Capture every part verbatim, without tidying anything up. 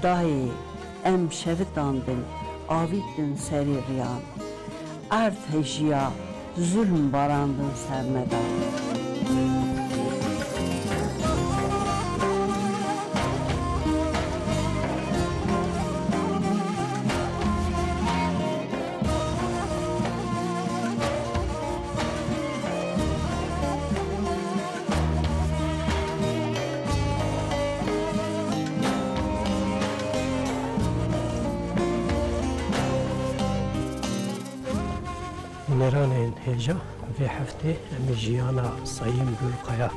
Dayê, em şevitandin, avîtin serê riyan. Erd hejiya, zulm barandin ser me de. Huneranên hêja vê heftê em ê jiyana Sayîm Gulkaya,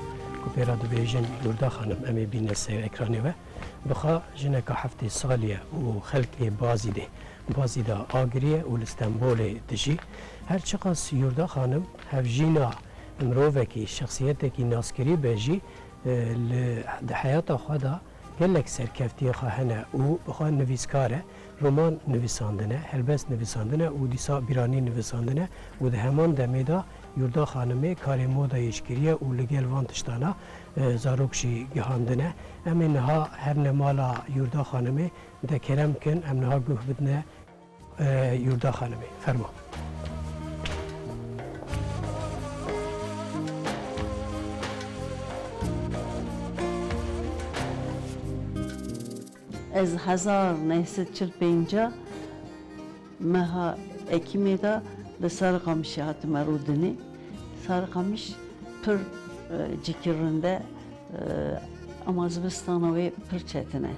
ku pê re dibêjin Yurda Xanim, em ê bîne ser ekranê we. Bi xwe jineka heftê salî ye û xelkê Bazîdê, Bazîda Agirî ye û li Stenbolê dijî. Her çiqas Yurda Xanim hevjîna mirovekî, şexsiyetekî naskirî be jî, e, li, di heyata xwe de gelek serkeftiyê xwe hene û bi xwe nivîskar e. Roman nivîsandine, helbest nivîsandine û dîsa bîranî nivîsandine û di heman demê de Yurda Xanimê karê modayê jî kiriye û li gel van tiştana, e, zarok jî gihandine. Em ê niha herine mala Yurda Xanimê, de kerem kin, em niha guh bidine, e, Yurda Xanimê. Fermo. Ez hezar neh sed çil pênca meha Ekîmê de li Sarıkamışê hatime rûdinê. Sarıkamış pir, e, cîkî rind e, e, ama zivistana wê pir çetin e.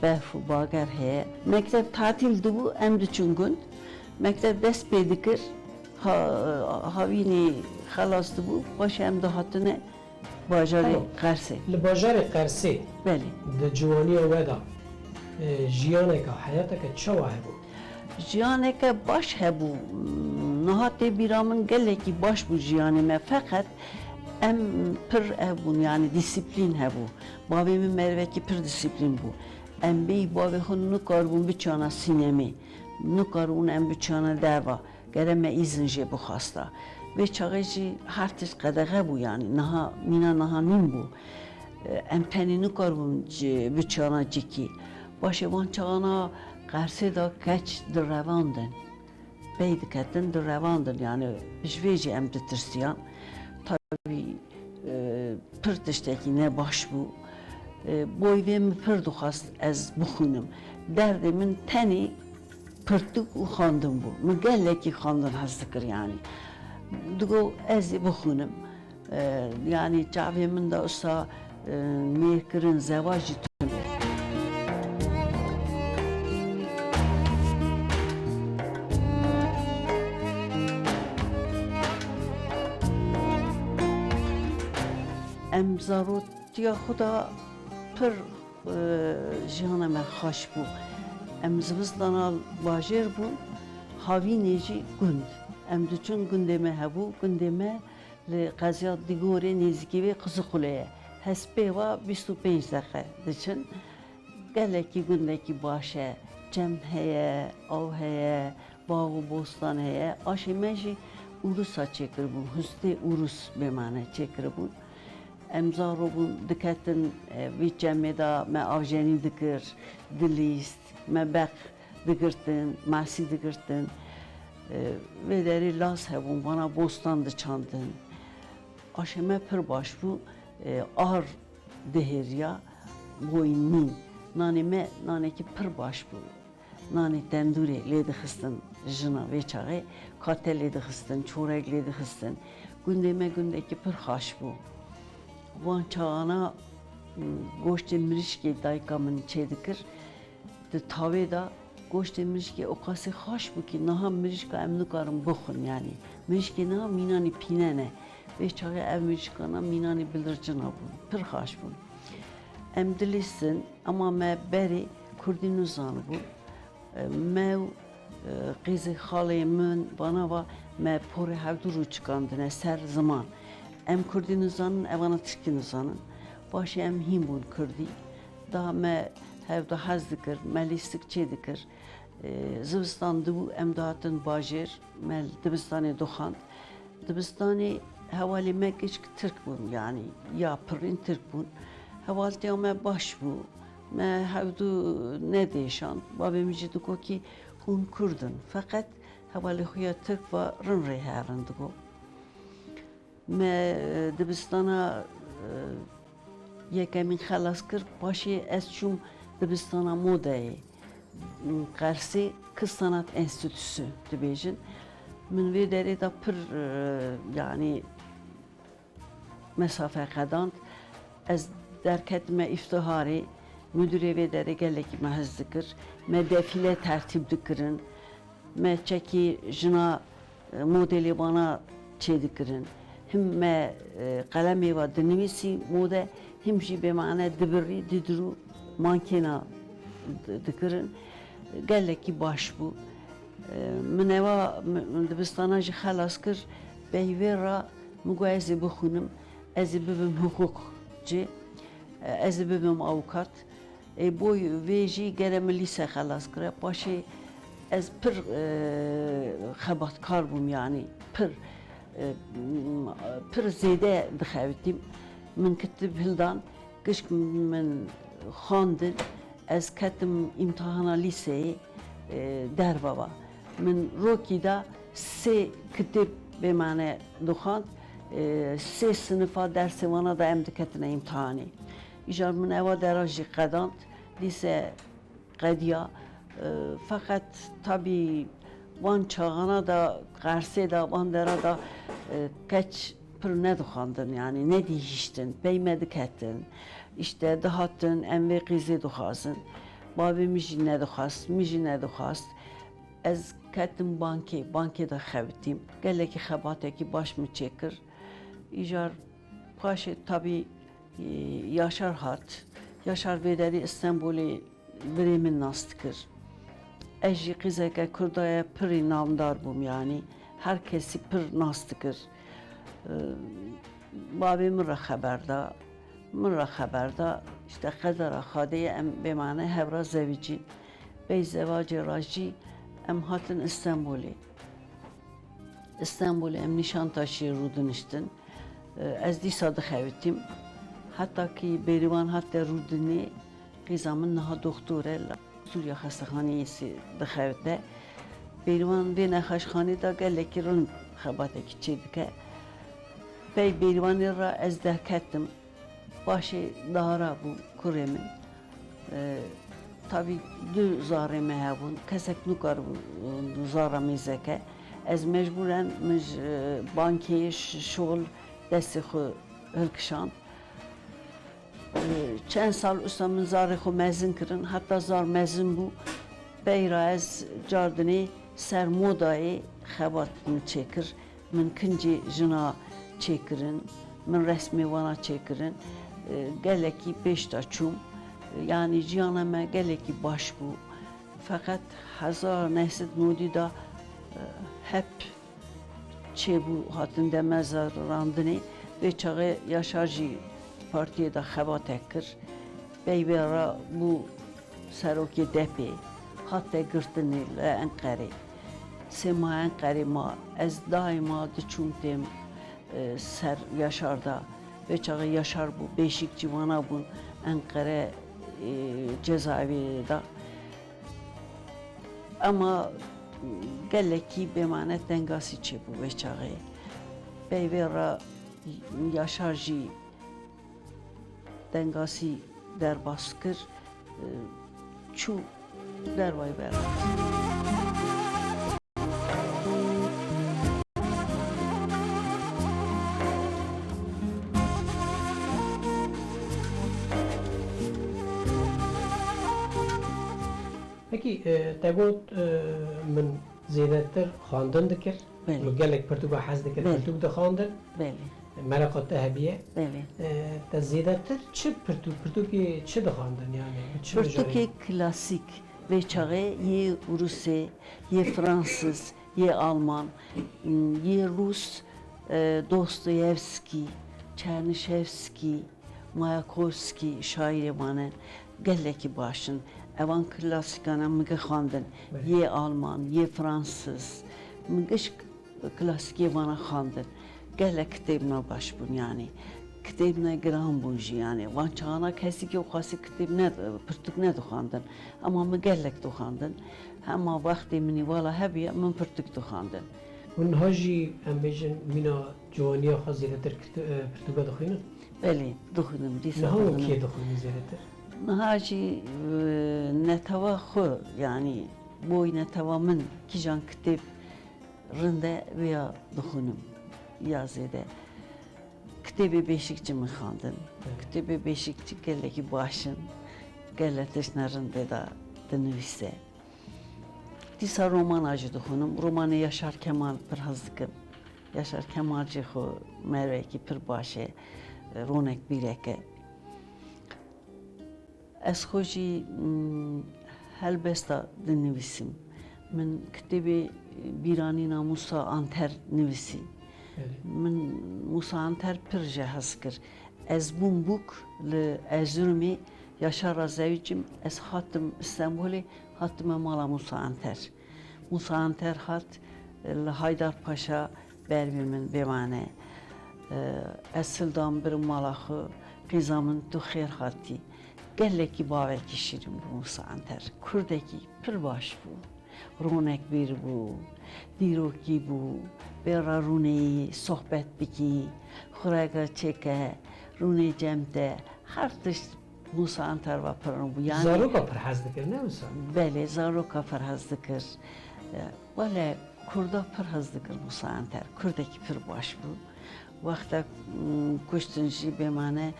Berf û bager heye. Mekteb tatîl dibû, em diçûn gund. Mekteb dest pê dikir, ha-, havînê xelas dibû, paşê em dihatine bajarê Tamam. Qersê. Li bajarê Qersê Belê. di ciwaniya we de, e, jiyaneke, heyateke çawa hebû? Jiyaneke baş hebû. Niha tê bîra min gelekî baş bû jiyanê me. Feqet em pir ev bûn, yanî dîsîplîn hebû. Bavê min merivekî pir dîsîplîn bû. Em bêyî bavê xwe nikaribûn biçana sînemê. Nikaribûn em biçana derva. Gere me îzin jê bixwasta. Vê çaxê jî her tişt qedexe bû, yanî niha, mîna niha nîn bû. Em tenê nikaribûn ci-, biçana cikî. Paşê van çaxana Qersê de keç direvandin. Pey diketin, direvandin. Yanî ji vê jî em ditirsiyan. Tabî, e, pir tiştekî nebaş bû. E, boy vê min pir dixwest ez bixwînim. Derdê min tenê pirtûk û xwendin bû. Min gelekî xwendin hez dikir, yanî. Digot ez ê bixwînim. E, yanî çavê min de wisa, e, mêrkirin, zewac jî tune. Em zarotiya xwe de pir, e, jiyana me xweş bû. Em zivistana bajêr bûn, havînê jî gund. Em diçûn gundê me hebû, gundê me li qeziya Digorê nêzîkî vê Qizixulê ye. Hespê wa bîst û pênc deqe diçin. Gelekî gundekî baş e. Çem heye, av heye, bax û bostan heye. Aşê me jî ûrusa çêkiribûn. Hustê ûrus bêmane çêkiribûn. Em zaro bûn, diketin, e, vî çemê de me avjenî dikir, dilîst, me beq digirtin, masî digirtin. E, vê derê laz hebûn, vana bostan diçandin. Aşê me pir baş bû, e, ar dihêriya boyîn nîn. Nanê me nanekî pir baş bû. Nanê tendûrê lê dixistin jina vê çaxê, kate lê dixistin, çorek lê dixistin. Gundê me gundekî pir xaş bû. Van çaxana, m, goştê mirîşkê dayika min çêdikir. Di tawê de goştê mirîşkê o qasî xaş bû kî niha mirîşka em nikarin bixwin, yanî. Mirîşkê niha mînanî pîne ne. Vê çaxê ev mirîşkana mînanî bilircina bûn. Pir xaş bûn. Em dilîstin, ema me berê kurdî nizanibûn. Me û, e, qîzê xalê min vana va me porê hevdû rûçikandine ser ziman. Em kurdî nizanin, evana tirkî nizanin. Paşê em hîn bûn kurdî. Da me hevdu hez dikir, me lîstik çê dikir. E, zivistan dibû, em dihatin bajêr, me li dibistanê dixwend. Dibistanê hevalê me giş tirk bûn, yanî ya pirîn tirk bûn. Hevaltiya me baş bû. Me hevdu nedêşand. Babê min jî digot kî hûn Kurd in. Feqet hevalê xwe ya Tirk ve rin rê herin digot. Me, e, dibistana, e, yekemîn xelas kir. Paşê ez çûm dibistana modeyê. Qersê Kız Sanat Enstitüsü dibêjin. Min vê derê de pir, e, yanî mesafe qedand. Ez derketime îftiharê, müdürê vê derê gelekî me hez dikir. Me defîle tertîb dikirin. Me çekî jina, e, modelê wana çêdikirin. Him me, e, qelemê ve dinivîsî mode, him jî bêmane dibirî, didirû mankêna di-, dikirin. Gelekî baş bû. E, min eva, min, min dibistana jî xelas kir. Pey vê re min got ez ê bixwînim, ez ê bibim hiqûqcî, e, ez ê bibim avukat. Ê, bo vê jî gere min lîse xelas kire. Paşê ez pir, e, xebatkar bûm, yanî pir, e, pir zêde dixebitîm. Min kitib hildan, gişk min xwendin, ez ketim îmtihana lîseyê, e, derve ve. Min rokî de sê kitêb bêmane dixwend, e, sê sinifa dersê wana de em diketine îmtihanê. Îcar min eva dera jî qedand, lîse qediya. E, feqet tabî van çaxana de, Qersê de, van dera de, e, keç pir nedixwandin, yanî nedihîştin, pey me diketin. Îşte dihatin, em vê qîzê dixwazin. Bavê min jî nedixwast, min jî nedixwast. Ez ketim bankê, bankê de xebitîm. Gelekî xebatekî baş min çêkir. Îcar paşê tabî, e, Yaşar hat. Yaşar vê derî Stenbolê virê min nas dikir. Ez jî qîzeke Kurda ye pirî namdar bûm, yanî her kesî pir nas dikir. E, bavê min re xeber da, min re xeber da, îşte qedera Xwedê ye, em bêmane hev re zewicîn. Pey zewacê re jî em hatin Stenbolê. Stenbolê em Nîşantaşî rûdiniştin. Ez dîsa dixebitîm. Heta kî Bêrîwan hate rûdinê, qîza min niha doxtor e, li Sûriya xestexaneyê sê dixebite. Bêrîwan vê nexweşxanê de gelekî rind xebatekî çêdike. Pey Bêrîwanê re ez derketim. Paşê dara bû kurê min. E, tabî du zarê me hebûn. Kesek nikaribû, e, zara mêzeke. Ez mecbûren min ji, e, bankê ş-, şol destê xwe hilkişand. E, çend sal usa min zarê xwe mezin kirin. Heta zar mezin bû, pey re ez cardinê ser modayê xebat min çêkir. Min kincê jina çêkirin, min resmê wana çêkirin. E, gelekî pêş de çûm. E, yanî jiyana me gelekî baş bû. Feqet hezar neh sed nodî de, e, hep çêbû hatin demezerandinê. Vê çaxê Yaşar jî partiyê de xebatek kir. Pey vê re bû serokê depê, hate girtinê li Enqerê. Sê ma Enqerê ma, ez daîma diçûm têm, e, ser Yaşar da. Vê çaxê Yaşar bû, Beşîkçî wana bûn Enqere, e, cezaevê da. Ema gelekî bêmane tengasî çêbû vê çaxê. Pey vê re Yaşar jî tengasî derbas kir, e, çû dervayî ve. Pekî, e, te got, e, min zêdetir xwendin dikir. Belê. Min gelek pirtûka hez dikir, Belê. pirtûk dixwendin. Belê. Mereqa te hebiye. Belê. E, te zêdetir çi pirtûk, pirtûkê çi dixwendin, yanî? Bi çi Pirtûkê mijarê? klasîk, vê çaxê yê Rûsê, yê Fransız, yê Alman, yê Rûs, e, Dostoyevskî, Çernişevskî, Mayakovskî şaîrê wan in, gelekî baş in. Evan klasîkana min xwendin. Belê. Yê Alman, yê Fransız. Min gişk klasîkê wana xwendin. Gelek kitêbna baş bûn, yanî. Kitêb ne giran bûn jî, yanî van çaxana kesî ki xwasî kitêb ne, pirtûk nedixwandin. Ema min gelek dixwandin. Hema wextê min î wala hebûye, min pirtûk dixwandin. Hûn niha jî, em bêjin, mîna ciwaniya xwe zêdetir kit-, e, pirtûka dixwînin? Belê, dixwînim, dîsa Niha hûn dixwînim. Kê dixwînin zêdetir? Niha jî, e, netewa xwe, yanî boy netewa min kîjan kitêb rind e, wê ya dixwînim ya zêde. Kitêbê Beşîkçî min xwendin. Evet. Kitêbê Beşîkçî gelekî baş in. Gelek tiştine rind tê de dinivîse. Dîsa romana jî dixwînim. Romanê Yaşar Kemal pir hez dikim. Yaşar Kemal jî xwe merwekî pir baş e, ronek bîrek e. Ez xwe jî, mm, helbesta dinivîsim. Min kitêbê Bîranîna Mûsa Anter nivîsî. Belê. Min Mûsa Anter pir jê hez kir. Ez bûm bûk li Erzurumê, Yaşar'la zewicîm, ez hatim Stenbolê, hatime mala Mûsa Anter. Mûsa Anter hat, li Haydar Paşa ber bi min bêmane. Ez sil dam birim mala xwe, qîza min tu xêr hatî. Gelekî bavekî şîrin bû Mûsa Anter. Kurdekî pir baş bû. Ronek bîr bû, dîrokî bû, bê re rûneyî, sohbet bikî, xurega çêke, rûnê cem te, her tişt Mûsa Anter ve pir bû. Yanî Zaroka pir hez dikir, ne wisa? Belê, zaroka pir hez dikir. E, wele Kurda pir hez dikir Mûsa Anter. Kurdekî pir baş bû. Wextek, mm, kuştin jî bêmane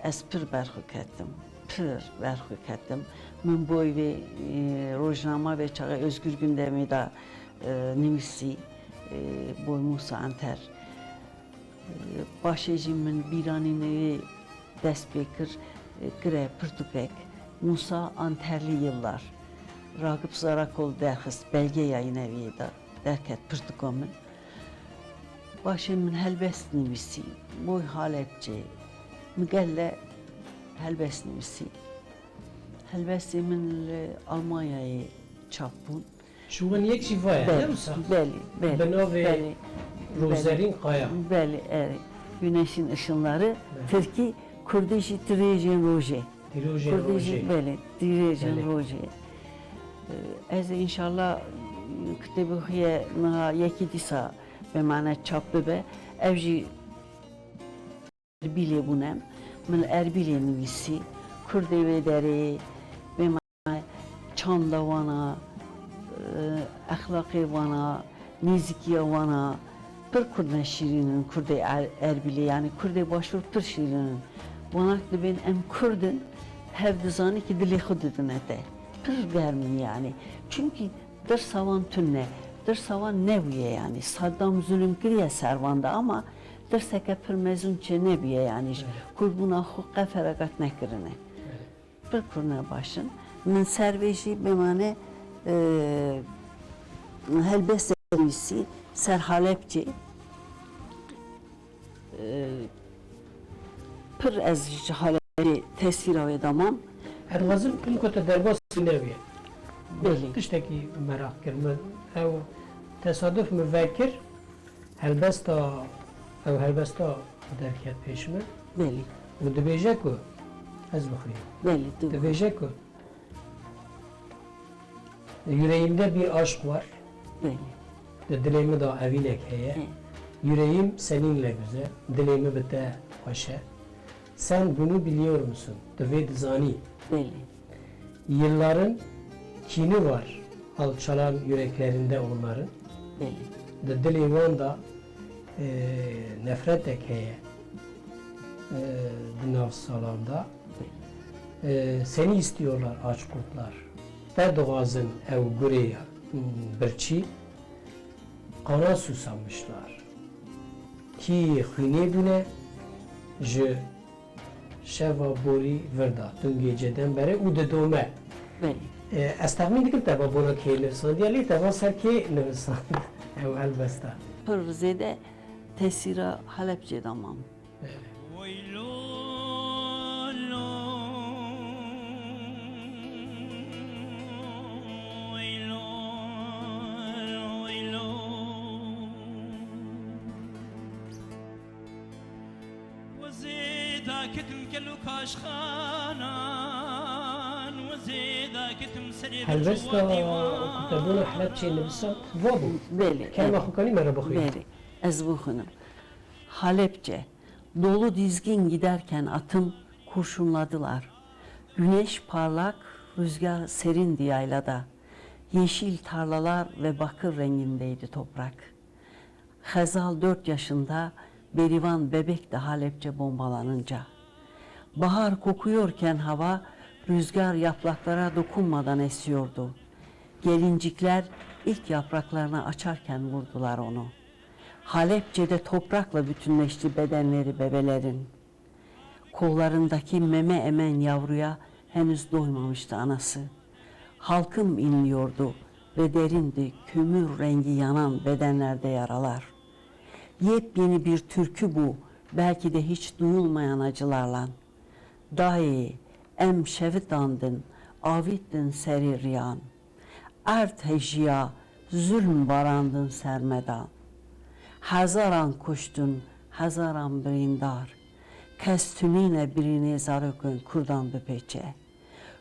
ez pir berxwe ketim. Pir berxwe ketim. Min boy vê, e, rojnama vê çaxê Özgür Gündemê de, e, nivîsî, e, boy Mûsa Anter. Paşê jî min bîranînê wê dest pê kir, kire pirtûkek, Musa Anterli Yıllar. Ragıp Zarakol derxist, belge yayıneviyê de derket pirtûka min. Paşê min helbest nivîsî, boy Halepçê. Min gelle helbest nivîsî. Helbestê min li Almanyayê çap bûn. Ji wan yek jî va ye, ne wisa? Belê, belê. Bi navê Rozerîn Kaya. Belê, erê. Güneşin Işınları, Tirkî, Kurdî jî Tirêjên Rojê. Tirêjên Rojê. Belê, Tirêjên Rojê. Ez ê înşallah kitêbê xwe ye niha yekî dîsa bêmane çap bibe. Ev jî Erbîlê bûne. Min li Erbîlê nivîsî. Kurdê wê derê, bêmane çanda wana, e, exlaqê wana, nêzîkiya wana, pir Kurd ne şîrîn in, Kurdê Er-, Erbîlê, yanî Kurdê Başûr pir şîrîn in. Wana dibên em Kurd in, hev dizanî ki dilê xwe didine te. Pir germ in yanî. Çimkî Dirsa wan tune, dirsa wan nebûye yanî. Saddam zulm kiriye ser wan de ama dirseke pir mezin çê nebûye yanî. Evet. Kurdbûna xwe qe feragat nekirine. Evet. Pir Kurd ne baş in. Min ser vê jî bêmane, e, helbestê nivîsî, ser Halepçê. E, pir ez ji Halepçê tesîra wê damam. Ez dixwazim hînko te derbasî nebî. Belê. Tiştekî meraq kir min. Ew tesaduf min vekir, helbesta, ew helbesta derket pêş min. Belê. Û dibêje ku, ez bixwînim. Belê, tu Dibêje ku, Yüreğimde bir aşk var. Belê. Di dilê min de evînek heye. He. Yüreğim seninle güzel. Dilê min bi te xweş e. Sen bunu biliyor musun? Tu vê dizanî. Belê. Yılların kini var alçalan yüreklerinde onların. Belê. Di dilê wan de, e, nefretek heye, e, di nav salan de. E, seni istiyorlar aç kurtlar. Te dixwazin ew gurê, m, birçî, kana susamışlar. Kî xwînê bûne, ji şeva borî vir da, dûn geceden bere û didome. Belê. E, ez texmîn dikim te va bona kê nivisandiye, lê te va ser kê nivisand ew helbesta? Pir zêde tesîra Halepçê de mam. Belê. Ketim kel û kaşxanan û zêda ketim serê Helbesta birçû ku te bona Helebçeyê nivîsand, va bû. Belê, Kerema belê. Xwe kanî me re bixwîne. Belê, ez bixwînim. Halepçe, dolu dizgin giderken atım kurşunladılar. Güneş parlak, rüzgar serindi yaylada. Yeşil tarlalar ve bakır rengindeydi toprak. Xezal dört yaşında, Berivan bebekti Halepçe bombalanınca. Bahar kokuyorken hava, rüzgar yapraklara dokunmadan esiyordu. Gelincikler ilk yapraklarını açarken vurdular onu. Halepçe'de toprakla bütünleşti bedenleri bebelerin. Kollarındaki meme emen yavruya henüz doymamıştı anası. Halkım inliyordu ve derindi kömür rengi yanan bedenlerde yaralar. Yepyeni bir türkü bu, belki de hiç duyulmayan acılarla. Dayê, em şevitandin, avîtin serê riyan. Erd hejiya, zulm barandin ser me da. Hezaran kuştin, hezaran birîndar. Kes tunîne birînê zarokên Kurdan bipêçe.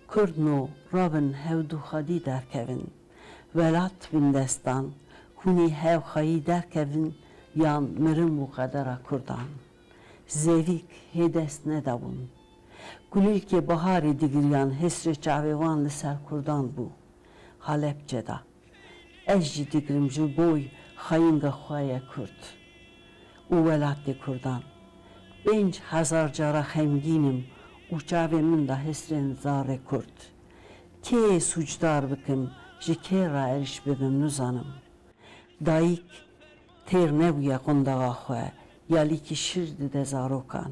Kurdno rabin hevdu xwedî derkevin. Welat bin destan, hûnî hev xweyî derkevin yan mirin bû qedera Kurdan. Zevîk hê dest nedabûn. Kulîlkê baharê digiriyan hesrê çavê wan li ser Kurdan bû. Halepçe da. Ez jî digirim ji boy xayînga xwe ye Kurd û welatê Kurdan. Pênc hezar cara xemgîn im û çavê min da hesrên zarê Kurd. Kê sûcdar bikim, ji kê re êrîş bibim nizanim. Dayik têr nebûye qundaxa xwe, ya lîkî şir dide zarokan.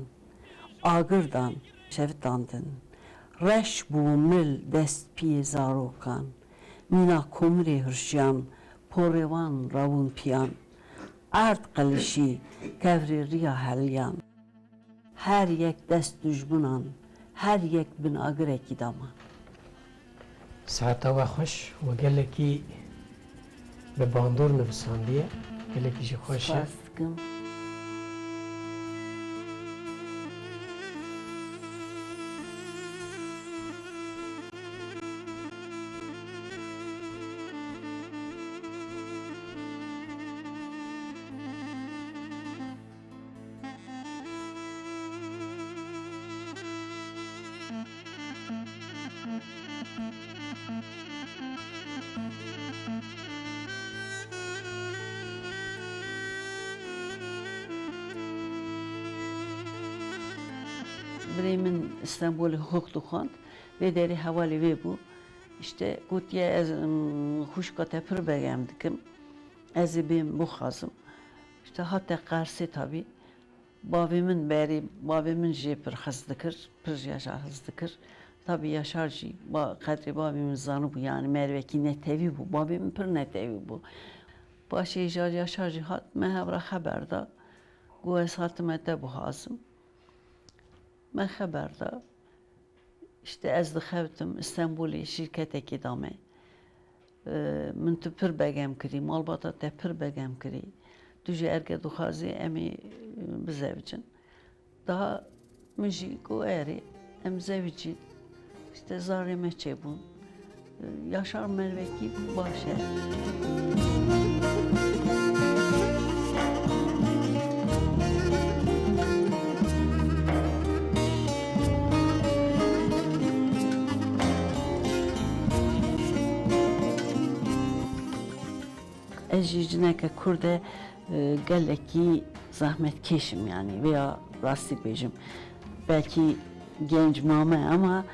Agir dan, şevitandin. Reş bû mil dest piyê zarokan. Mîna komirê hirşiyan, porê wan rabûn piyan. Erd qelişî, kevrê riya heliyan. Her yek dest dujminan, her yek bin agirekî daman. Saeta we xweş, we gelekî bi bandor nivisandiye, gelekî jî xweş e. Spas dikim. Birê min Stenbolê hukuk dixwand, vê derê hevalê wê bû. Îşte gotiye, ez, ım, xwişka te pir begem dikim. Ez ê bêm bixwazim. Îşte hate Qersê tabî. Bavê min berê, bavê min jê pir hez dikir, pir ji Yaşar hez dikir. Tabî Yaşar jî ba-, qedrê bavê min zanibû, yanî mervekî netewî bû. Bavê min pir netewî bû. Paşê jî Yaşar jî hat, me hev re xeber da. Got, ez hatime te bixwazim. Me xeber da. Îşte ez dixebitim Stenbolê şîrketekê da me. Ee, min tu pir begem kirî, malbata te pir begem kirî. Tu jî erke dixwazî em ê, e, bizewicin. Daha min jî got erê, em zewicîn. Îşte zarê me çêbûn. Yaşar mervekî baş e. Ez jî cineke Kurd e, e, gelekî zehmetkêş im, yanî vêya rastî bêjim. Belkî genc mame ama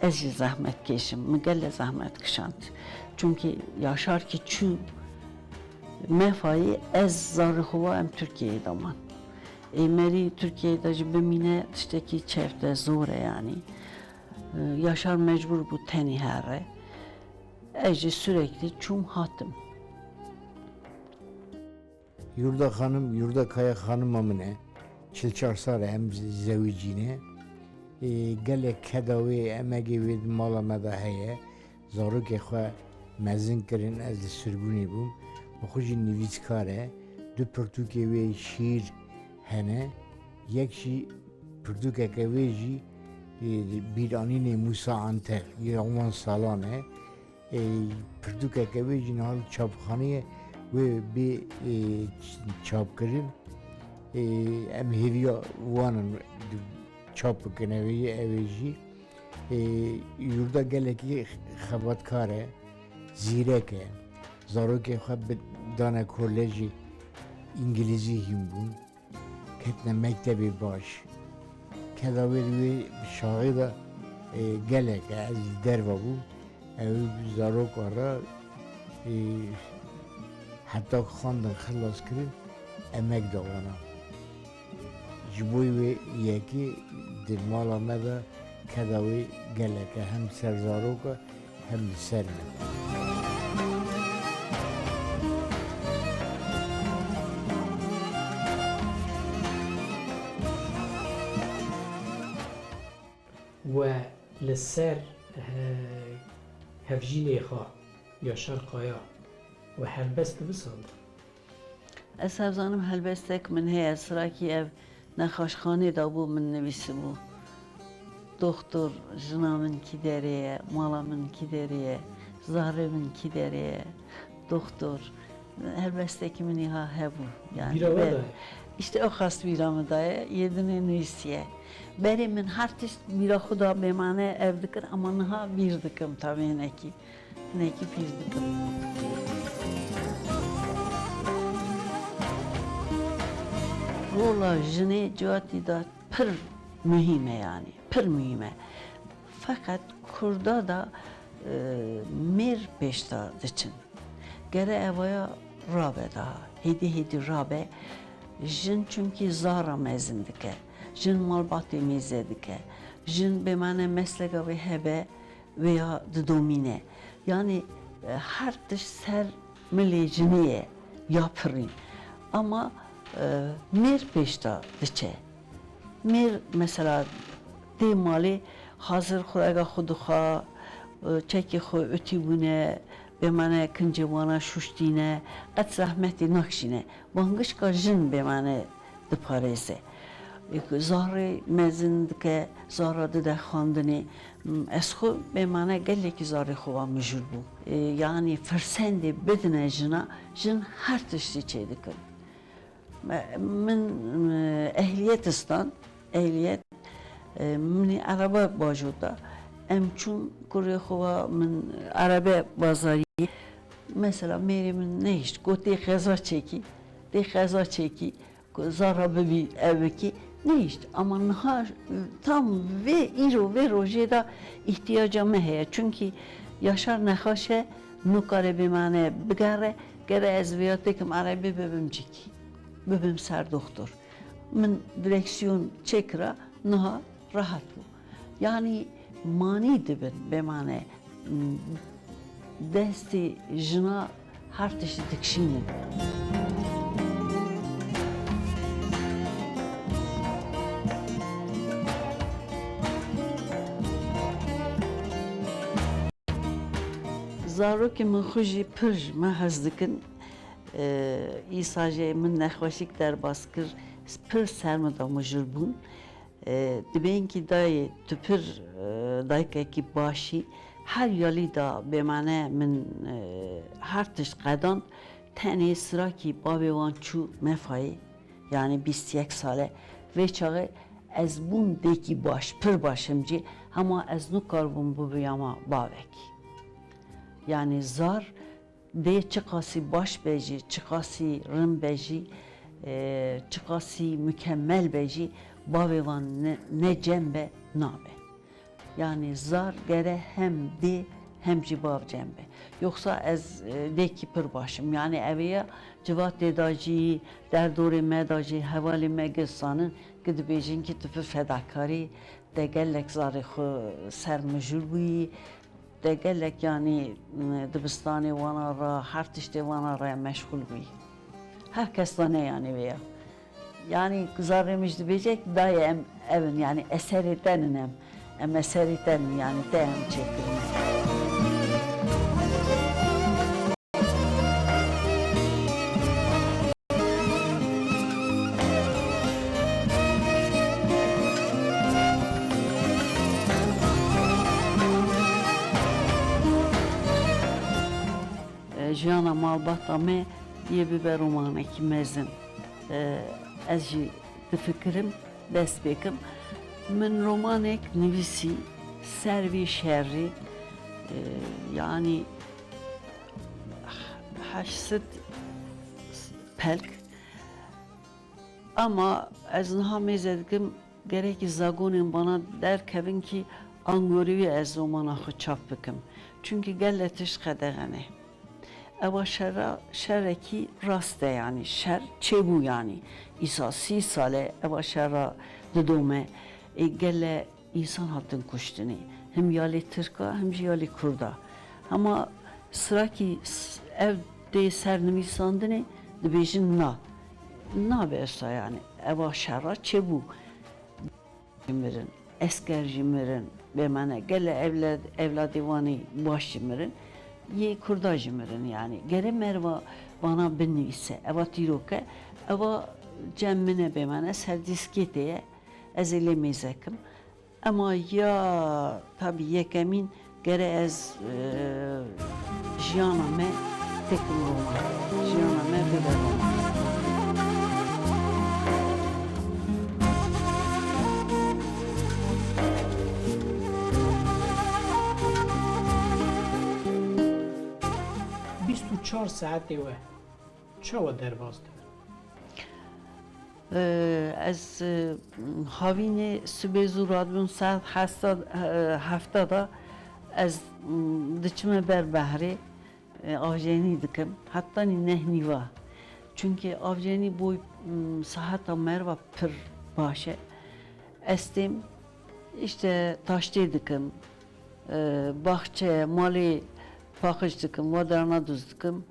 ez jî zehmetkêş im. Min gele zehmet kişand. Çunkî Yaşar kî çû Mefayê, ez zarê xwe va em Tirkiyeyê de man. Ê merî Tirkiyeyê de jî bimîne tiştekî çewt e, zor e yanî. E, Yaşar mecbûr bû tenê here. Ez jî sürekli çûm hatim. Yurda xanim, yurda Kaya xanima min e. Çil çar sal e em zewicîne. Ê, gelek keda wê, emegê wê di mala me de heye. Zarokê xwe mezin kirin, ez li Sirbûnê bûm. Bi xwe jî nivîskar e. Du pirtûkê wê şîîr hene. Yek jî Pirtûkeke wê jî, e, bîranînê Mûsa Anter ya wan salan e. E, pirtûkeke wê jî niha li çapxaneyê wê bê, e, ç-, çapkirin. E, em hêviya wan in çap bikin ew ê, ew ê jî. E, yurda gelekî xebatkar e, zîrek e. Zarokê xwe bi-, dane kolejê îngilîzî hîn bûn. Ketine mektebê baş. Keda wê di wê şaxê de, e, gelek e, ez li derve bû. Ew zaroka re, e, heta xandin xilas kirin, emek da wana. Ji bo wê yekê di mala me de keda wê gelek e, hem ser zaroka, hem li ser min. We li ser, eh, hevjînê xwe Yaşar Kaya we helbest divisand? Ez hevzanim helbestek min heye, sirakî ev nexaşxanê de bû, min nivîsibû. Doxtor, jina min kî derê ye, mala min kî derê ye, zarê min kî derê ye. Doxtor, helbestekî min îha hebû. Yani Bîra we be-, daye? Îşte o xas bîra min daye, yê dinê nivîsiye. Berê min her tişt bîra xwe da bêmane ev dikir, ama niha bîr dikim tabi hinekî. Hinekî pîr dikim. Rola jinê ciwatî de pir muhîm e, yanî pir muhîm e. Feqet Kurda da, e, mêr pêşta diçin. Gere evaya rabe daha, hêdî hêdî rabe. Jin çimkî zara mezin dike. Jin malbatê mêze dike. Jin bêmane mesleka wê hebe, vêya didomîne. Yanî, e, her tişt ser milê jinê ye, ya pirîn. Ama, e, mêr pêşta diçe. Mêr, mesela, tê malê hazir xurega xwe dixwa, e, çekê xwe utî bûne, bêmane kincê wana şuştîne, qet zehmetî nakişîne. Bangişka jin bêmane diparêze. Zarê mezin dike, zara dide xwendinê. Ez xwe bêmane gelekî zarê xwe wa mijûl bû. E, yanî firsendê bidine jina, jin her tiştî çêdikin. Me-, min, e, ehliyet istan, ehliyet, e, min ê erebe bajota. Em çûn kurê xwe wa min erebe bazariyê. Mesela mêrê min nehişt, got, "Tê qeza çêkî, tê qeza çêkî." Ku zara bibî, ev bikî, nehişt. Ama niha tam vê îro, vê rojê de îhtiyaca me heye. Çunkî Yaşar nexaş e, nikare bêmane bigere, gere ez vêya têkim erebê bibim cîkî. Bibim ser doxtor. Min direksiyon çêkira, niha rehet bû. Yanî manî dibin bêmane, destê jina her tiştî dikişînin. Zarokê min xwe jî pir ji me hez dikin. Îsa jî min nexweşîk derbas kir, pir ser min de mijûl bûn. E, dibên kî dayê tu pir, e, dayikekî baş î, her yalî da bêmane min, e, her tişt qedand, tenê sirakî bavê wan çû mefayê, yanî bîst yek sal e. Vê çaxê ez bûm dêkî baş, pir baş im cî, hema ez nikaribûm bibûyama bavekî. Yanî zar Dê çiqasî baş be jî, çiqasî rind be jî, e, çiqasî mukemmel be jî, bavê wan ne, ne cem be, nabe. Yanî zar gere hem dê hem jî bav cem be. Yoksa ez, e, dêkî pir baş im. Yanî evê ya civatê da jî, derdorê me da jî, hevalê me gisanin, ki dibêjin ki tu pir fedakarî, te gelek zarê xwe ser mijûl bûyî, Te gelek, yanî, dibistanê wana re, her tiştê wana re meşxûl bûyî. Her kes da ne, yanî, vê ya. Yanî, zarê min jî dibêje ki dayê em ev in, yanî, eserê te nin em. Em eserê te nin, yanî, te em çêkirine. Jiyana malbata me yê bibe romanekî mezin. E, ez jî difikirim dest pê kim. Min romanek nivîsî ser vê şerî, e, yanî heşt sed pelk. Ama ez niha mêze dikim, gerekî zagonên bana derkevin kî angorî wî ez romana xwe çap bikim. Çunkî gele tişt qedexene. Ewa şera, şerekî rast e yanî. Şer çêbû yanî. Îsa sî sal e ewa şera didome. Ê gele însan hatin kuştinê. Him ya lê Tirka, him jî ya lê Kurda. Hema sirakî s-, ev dê ser nivîsandinê dibêjin na. Nabe esa yanî. Ewa şera çêbû. Jî mirin. Esker jî mirin. Bêmane gele evlad, evladê wan ê baş jî mirin. Yê Kurda jî mirin yanî. Gere merva vana binivîse. Ewa tîrok e. Ewa cem min e bêmane. Ser dîskê tê ye. Ez ê lê mêze kim. Ema ya tabî yekemîn gere ez, e, jiyana me tekim roman. Jiyana me bibe roman. Bîst û çar saetê we çawa derbas dibe? Ee, ez, e, havînê sibê zû radibim saet heft, e, hefta da ez, m, diçime ber behrê, e, avjenî dikim. Heta nî neh nîva. Çunkî avjenî boy, m, saheta merva pir baş e. Ez têm, îşte, taştê dikim, e, baxçe, malê paqij dikim, wa derna duz dikim.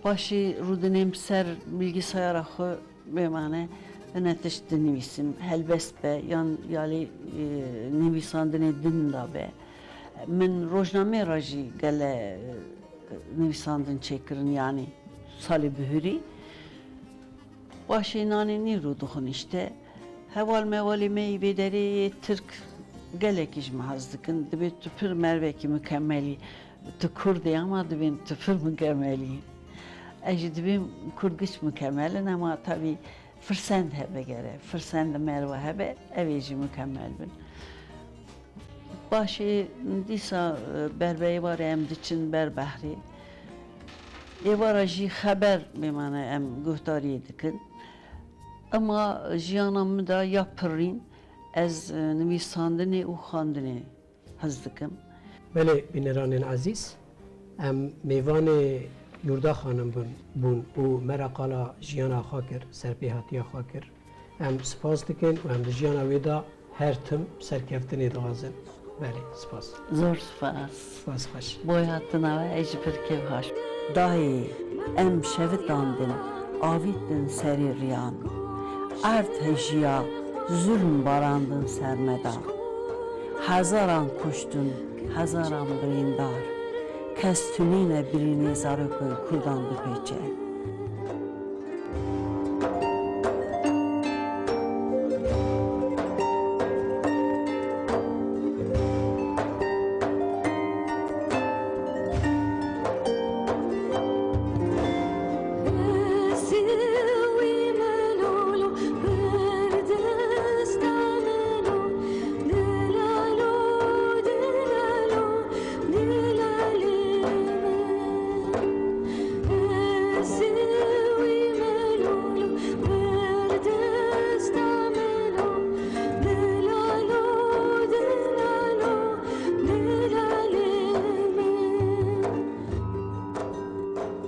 Paşê rûdinêm ser bilgisayara xwe bêmane, hine tişt dinivîsim, helbest be, yan yalê, e, nivîsandinê din da be. Min rojnameyê re jî gele, e, nivîsandin çêkirin, yanî salê bihurî. Paşê nanê nîro dixwin îşte. Heval mevalê me yî vê derê yê Tirk gelekî ji me hez dikin. Dibê tu pir mervekî mikemelî. Tu Kurd î ama dibên tu pir mikemelî. Ez jî dibêm Kurd giş mikemel in ama tabî firsend hebe gere. Firsend merva hebe, ev ê jî mikemel bin. Paşê dîsa, e, ber bi êvarê em diçin ber behrê. Êvara jî xeber bêmane em guhdariyê dikin. Ema jiyana min de ya pirrîn ez, e, nivîsandinê û xwendinê hez dikim. Belê, bîneranên ezîz, em mêvanê Yurda Xanim bûn, bûn û me re qala jiyana xwe kir, serpêhatiya xwe kir. Em spas dikin û em di jiyana wê de her tim serkeftinê dixwazin. Belê, spas. Zor spas. Spas xweş. Boy hatina we, ez jî pir kêfxweş. Dayê, em şevitandin, avîtin serê riyan. Erd hejiya, zulm barandin ser me da. Hezaran kuştin, hezaran birîndar. Kes tunîne birînê zarokên Kurdan bipêçe.